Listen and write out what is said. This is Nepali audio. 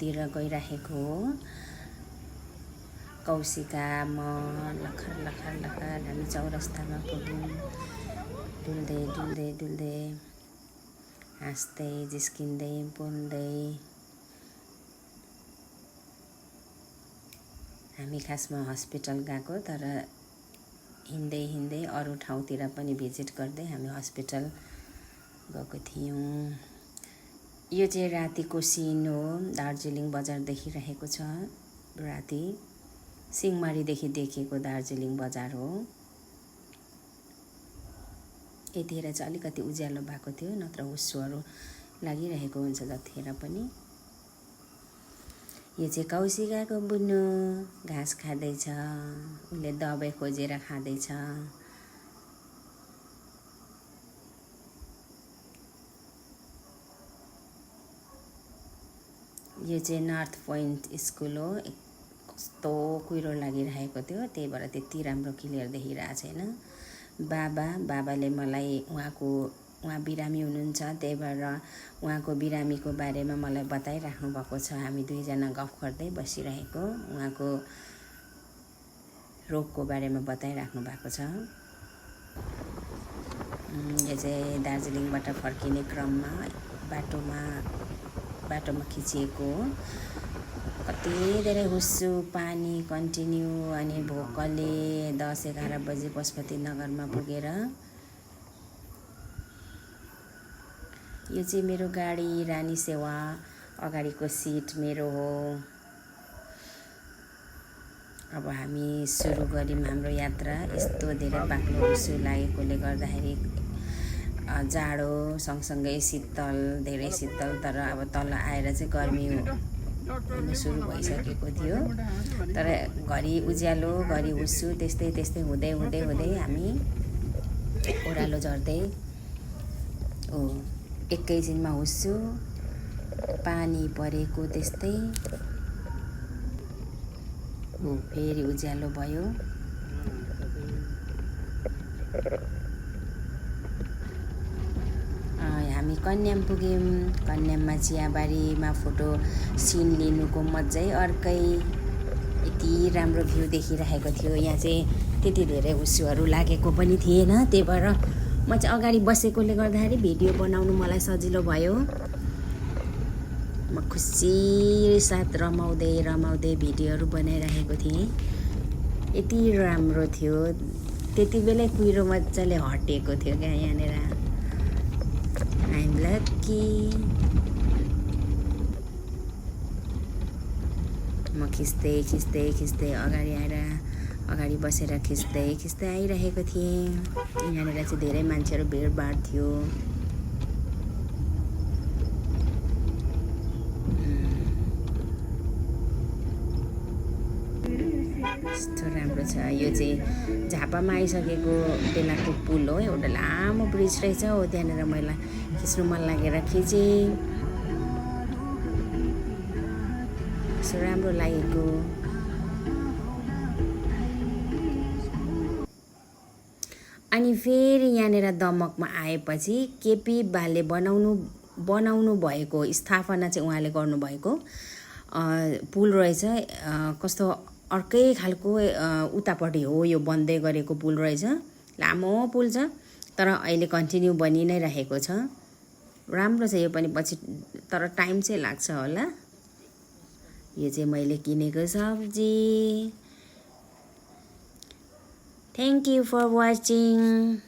घरतिर गइरहेको हो। कौशिका म लखर लखर लखर हामी चौरस्तामा पुग्यौँ। डुल्दै डुल्दै डुल्दै हाँस्दै जिस्किँदै बोल्दै हामी खासमा हस्पिटल गएको, तर हिँड्दै हिँड्दै अरू ठाउँतिर पनि भिजिट गर्दै हामी हस्पिटल गएको थियौँ। यो चाहिँ रातिको सिन हो। दार्जिलिङ बजार देखिरहेको छ। राति सिंहमारीदेखि देखेको दार्जिलिङ बजार हो। यतिखेर चाहिँ अलिकति उज्यालो भएको थियो, नत्र हुस्सुहरू लागिरहेको हुन्छ जतिखेर पनि। यो चाहिँ कौशिकाको बुनु घाँस खाँदैछ। उसले दबाई खोजेर खाँदैछ। यो चाहिँ नर्थ पोइन्ट स्कुल हो। कस्तो कुहिरो लागिरहेको थियो, त्यही भएर त्यति राम्रो क्लियर देखिरहेको छैन। बाबाले मलाई उहाँ बिरामी हुनुहुन्छ, त्यही भएर उहाँको बिरामीको बारेमा मलाई बताइराख्नु भएको छ। हामी दुईजना गफ गर्दै बसिरहेको, उहाँको रोगको बारेमा बताइराख्नु भएको छ। यो चाहिँ दार्जिलिङबाट फर्किने क्रममा बाटोमा खिचिएको हो। कति धेरै हुस्सु पानी कन्टिन्यू, अनि भोकले 10-11 बजे पशुपतिनगरमा पुगेर। यो चाहिँ मेरो गाडी रानी सेवा, अगाडिको सिट मेरो हो। अब हामी सुरु गऱ्यौँ हाम्रो यात्रा। यस्तो धेरै बाक्लो हुस्सु लागेकोले गर्दाखेरि जाडो सँगसँगै शीतल, धेरै शीतल, तर अब तल आएर चाहिँ गर्मी हुनु सुरु भइसकेको थियो। तर घरि उज्यालो घरि हुस्सु त्यस्तै हुँदै हामी ओह्रालो झर्दै एकैछिनमा हुस्सु पानी परेको त्यस्तै फेरि उज्यालो भयो। हामी कन्याम पुग्यौँ। कन्याममा चियाबारीमा फोटो सिन लिनुको मजै अर्कै। यति राम्रो भ्यू देखिरहेको थियो। यहाँ चाहिँ त्यति धेरै हुस्सुहरू लागेको पनि थिएन, त्यही भएर म चाहिँ अगाडि बसेकोले गर्दाखेरि भिडियो बनाउनु मलाई सजिलो भयो। म खुसी साथ रमाउँदै भिडियोहरू बनाइरहेको थिएँ। यति राम्रो थियो। त्यति बेलै कुहिरो मजाले हटेको थियो क्या यहाँनिर। I'm lucky. म खिच्दै अगाडि आएर अगाडि बसेर खिच्दै आइरहेको थिएँ। यहाँनिर चाहिँ धेरै मान्छेहरू भिडभाड थियो। यस्तो राम्रो छ। यो चाहिँ झापामा आइसकेको बेलाको पुल हो। एउटा लामो ब्रिज रहेछ हो, त्यहाँनिर मलाई खिच्नु मन लागेर खिचेँ। यस्तो राम्रो लागेको। अनि फेरि यहाँनिर दमकमा आएपछि केपी बाले बनाउनु भएको स्थापना चाहिँ उहाँले गर्नुभएको पुल रहेछ। कस्तो अर्कै खालको उतापट्टि हो यो बन्दै गरेको पुल रहेछ। लामो पुल छ, तर अहिले कन्टिन्यू बनि नै रहेको छ। राम्रो छ यो पनि, पछि तर टाइम चाहिँ लाग्छ होला। यो चाहिँ मैले किनेको सब्जी। Thank you for watching.